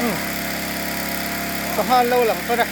Umm sangha an lo lang tan a.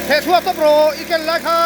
Theh chhuak tawp rawh i ken lai kha.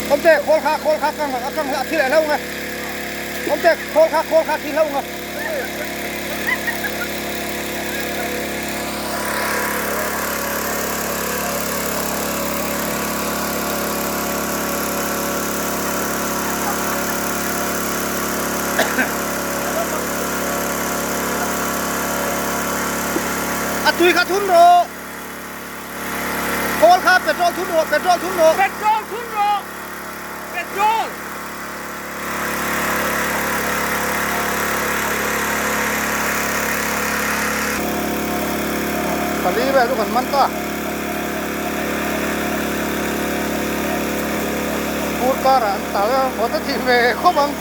Awmte khawl kha khawl kha kang a kang a thi leh hlauh ang e Awmte khawl kha khawl kha thi hlauh ang a. A tui kha thun rawh. Khawl kha petrol thun rawh, petrol thun rawh. Petrol thun rawh. Petrol. Pali vel chu kan man ta. Fur karah an tal a, vawt a thih ve khawp ang.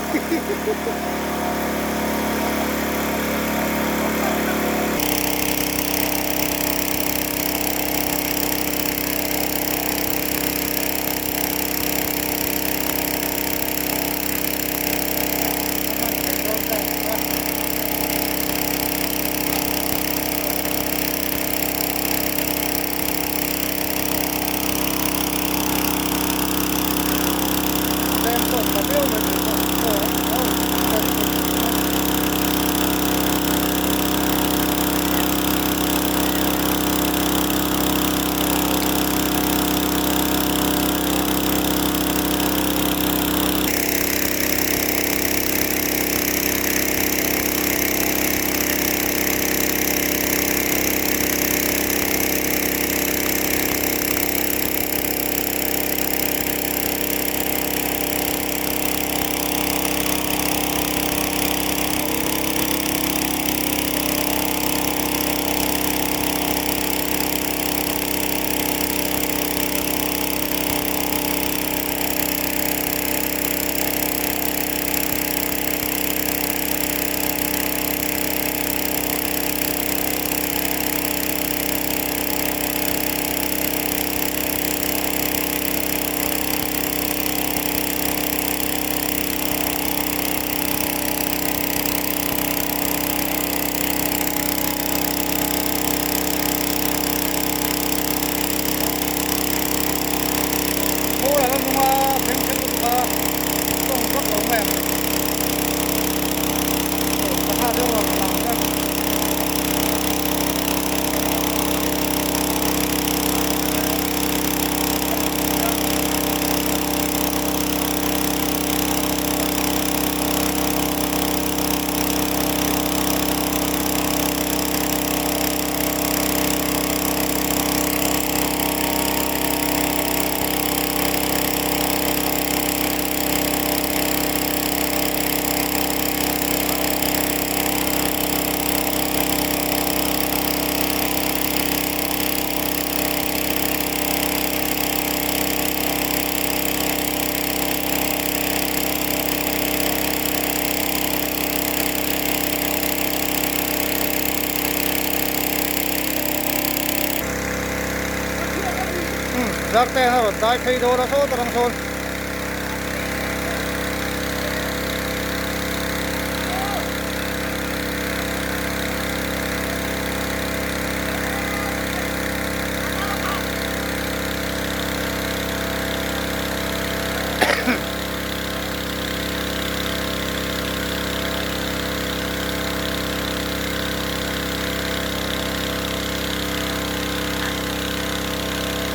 Zarte a rawn dai phei dawn a sawn atang sawn.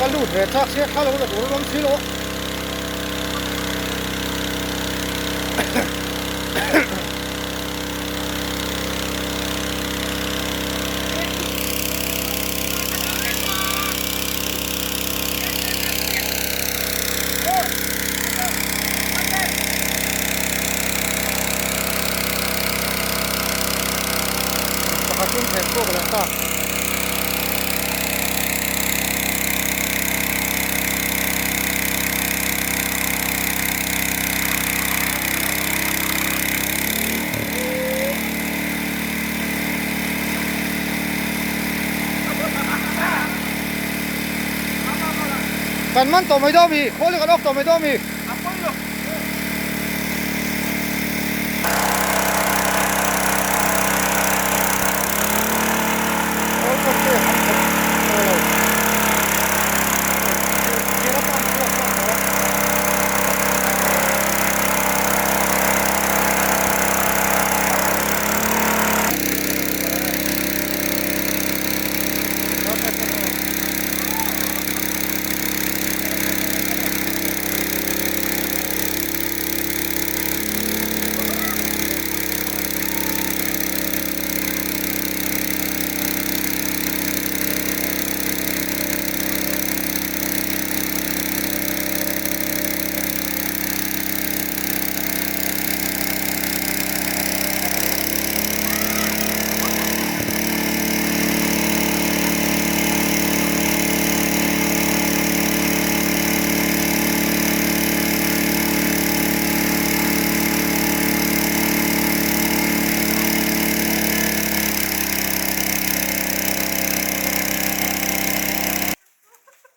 Ka lut ve chak sia thla lo la tur a awm si lo a. Pakhat in theh chhuak leh ta. Kan man tawh mai dawn mi, khawl hi kan awk tawh mai dawn mi. Khawl pawh chu an thawk tawh lo. Thir a pump chhuak tan tawh a.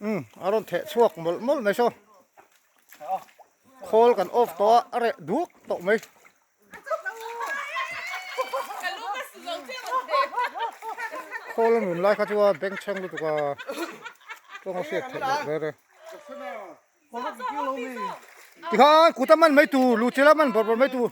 Umm a rawn theh chhuak mawlh mawlh mai saw khawl kan off tawh a a reh duk tawh mai. Khawl a nun lai kha chu a bengchheng lutuk a tawng a hriat theih loh ber e. Tikhan kut a man mai tur luchil a man bawrh bawrh mai tur.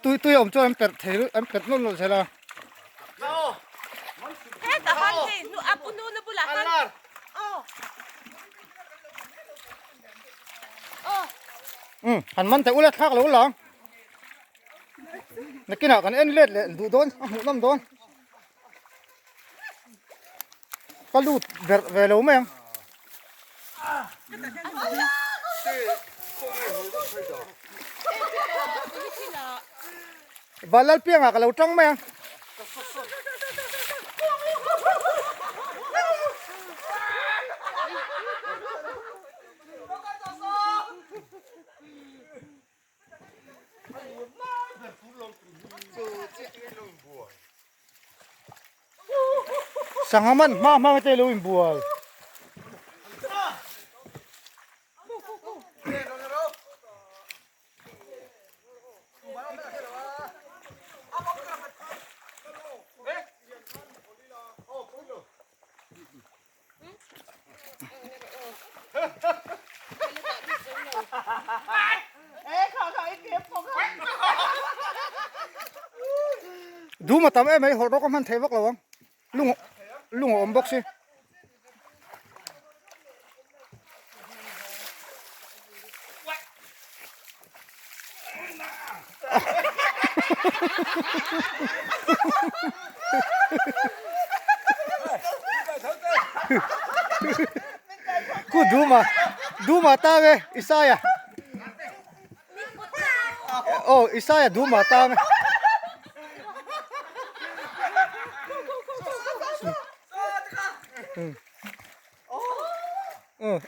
Tui tui awm chuan an perh thei an perh nawlh nawlh zel a. Umm han man theih ula thlak lo la nakinah kan en let leh duh dawn a hmuh nawm dawn ka lut berh ve lo mai ang. Vanlalpianga ka lo tang mai ang. Sangha man hma hma te lo inbual. Dum a tam em mai hawrh rawk a hman thei vak lo ang lung lung a awm bawk si. Ku duma duma ta ve Isaiah Oh Isaiah duma ta ve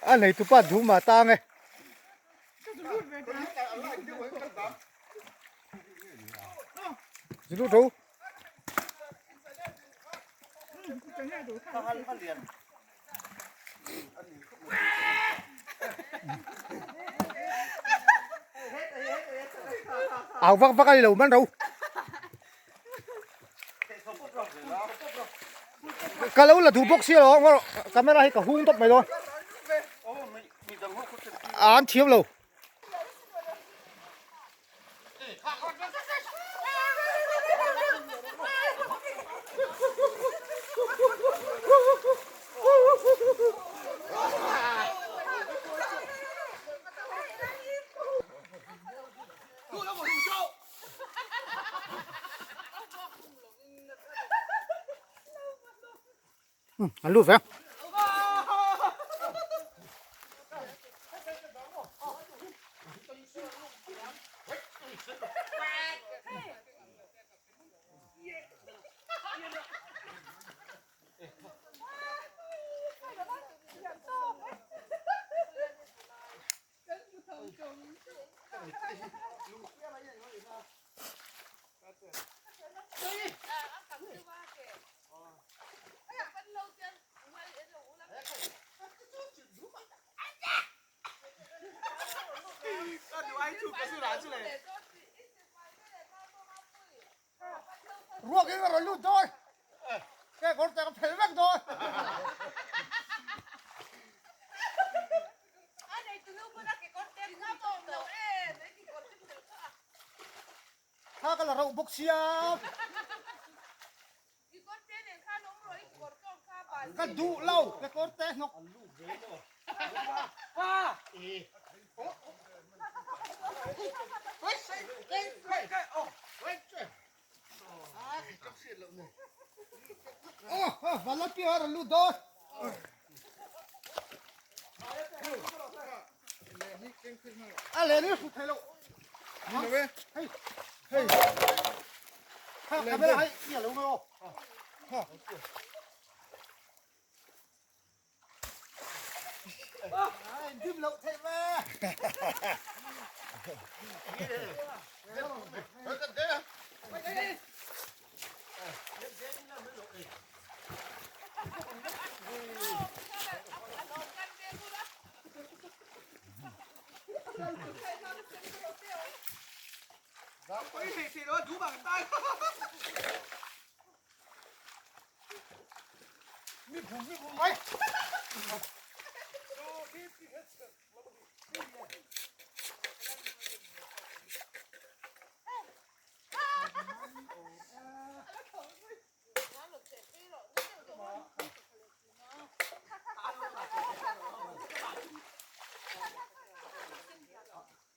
A nei tupa duma tang e. Zulu tho. Au vak vak ani lo man ro. Ka lo la duh bawk sia lo ngawr camera hi ka hung tawp mai dawn. An thiam lo. An lut ve a. Ruak in a rawn lut dawn. Ke kawr te ka phel vek dawn. Kha ka la rauh bawk sia. Ka duh lo ke kawr te hnawk.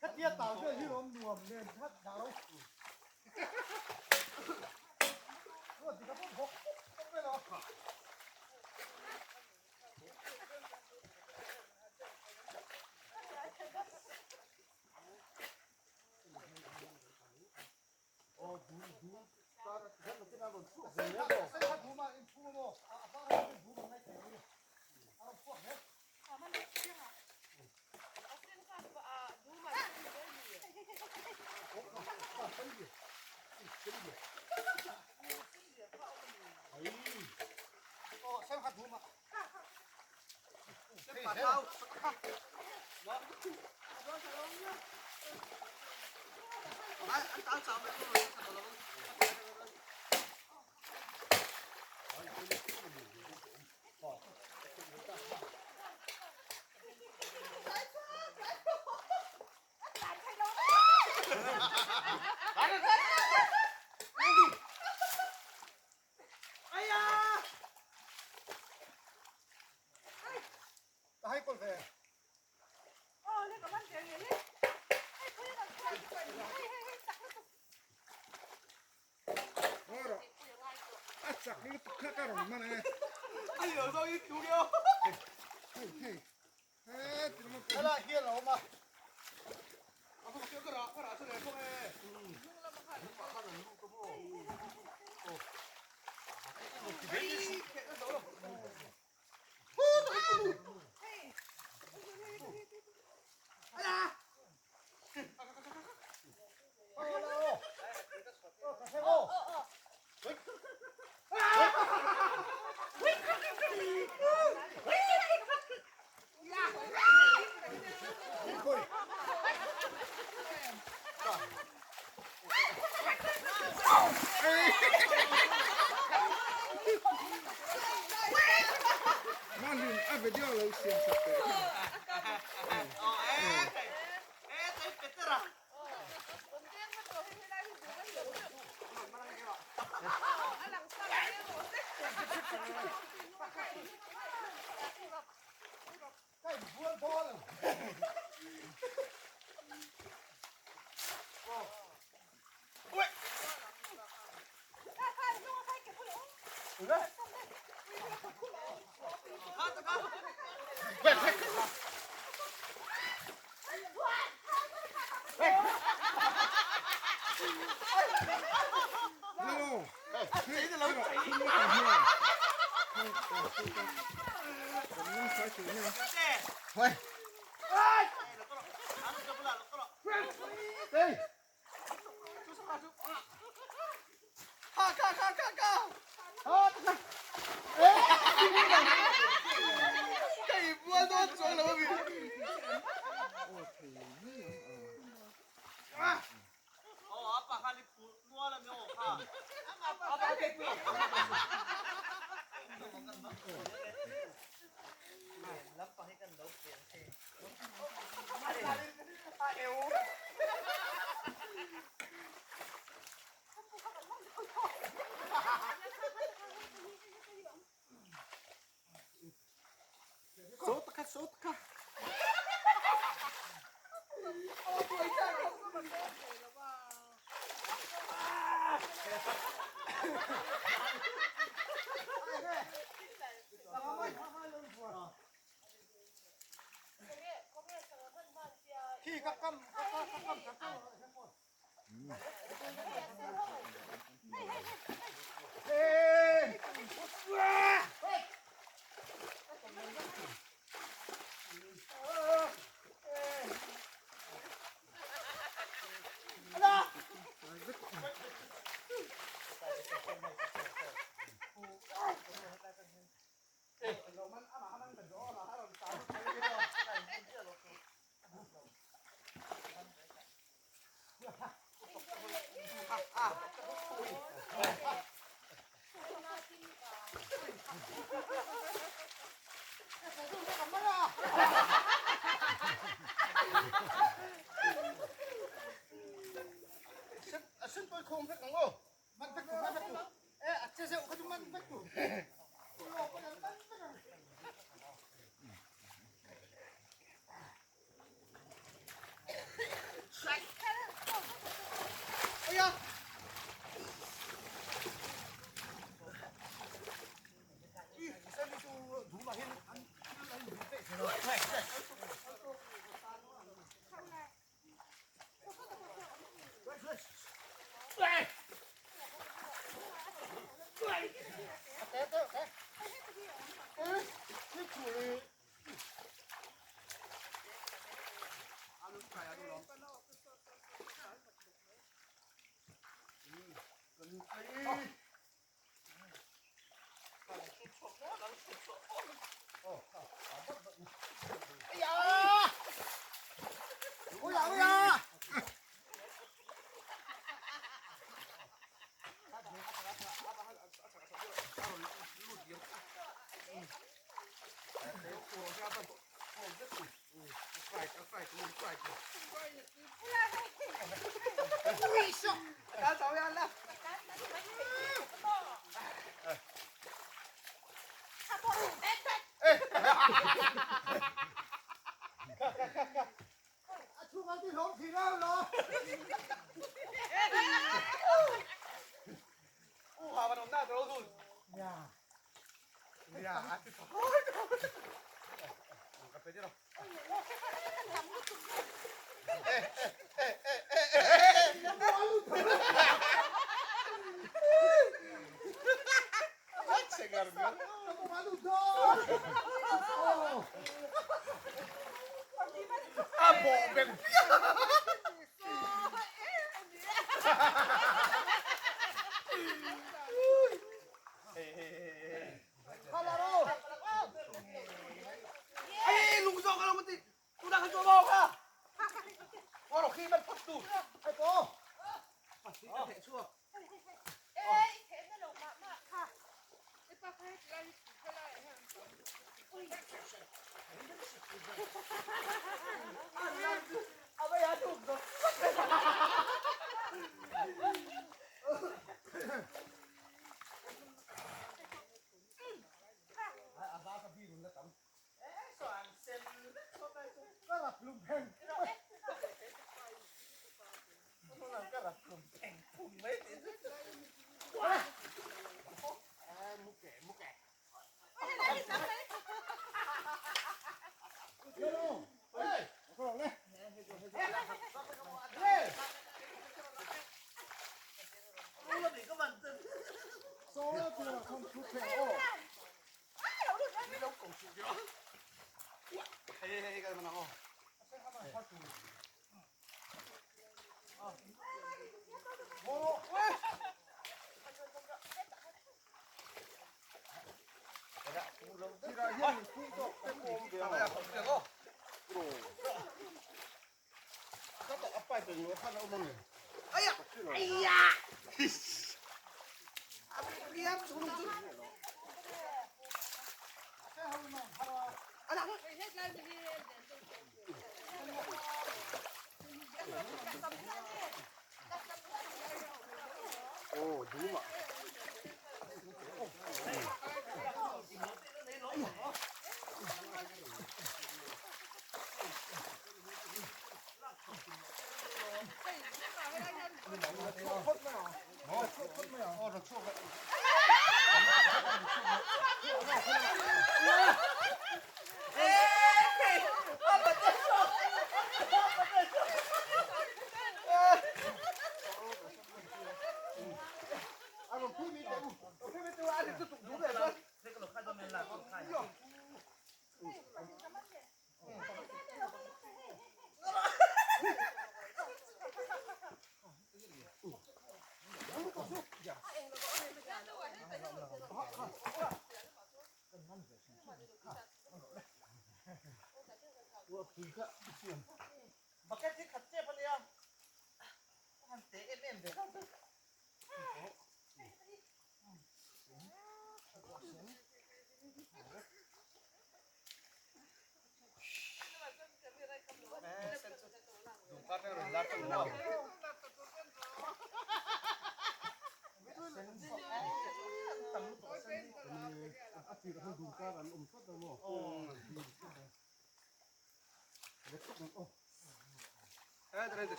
Khatia tau vel hi awm nuam nen khat dah lo. Ruat dik a pawm bawk bawk vel a. A chak lutuk kha ka rawn hman ang e. A ni lo zawk i thu keu. Hei hei. Helai hian a awm a. Mahlin a video lo siam sak teh kha. A chhung an ti hlawm thin a lo. U ha van awm na ka lo dun. Ya. Ya a ti tha. Ka pe ti ro. A bawh beng piang. Ê, lung zo ka lo ti. Tu đang cho bao kha. Có khi bắt phát tu. Ai có. Thể chua. Ka rak lum pheng.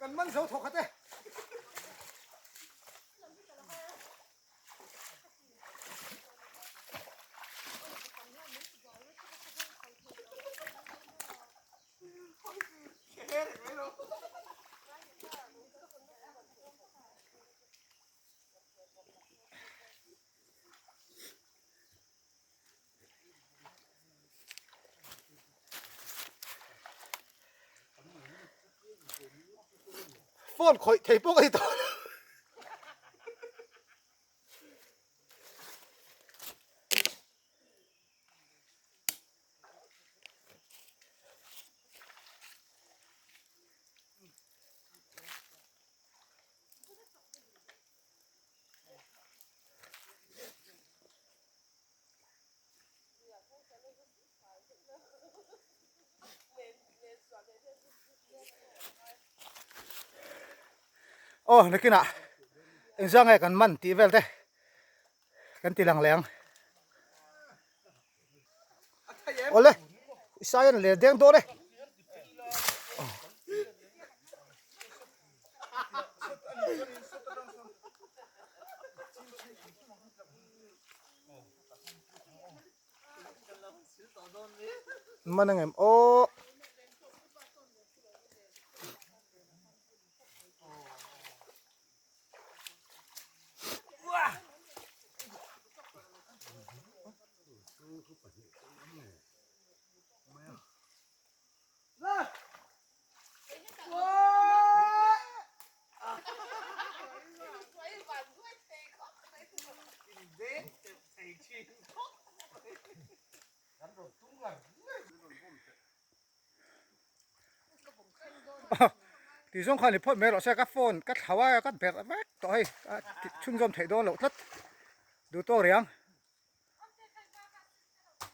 Kan man zo thawk khat e. Phone khawih thei pawh ka ni tawh lo. Aw nakinah engzah nge kan man tih vel te kan ti lang leh ang awle sai an leh deng dawn e. Man ang em aw. Tih zawng khan i phawt mai rawh se ka phone ka thlau a ka berh vek tawh hei a chhunzawm theih dawn loh tlat duh tawk rih ang.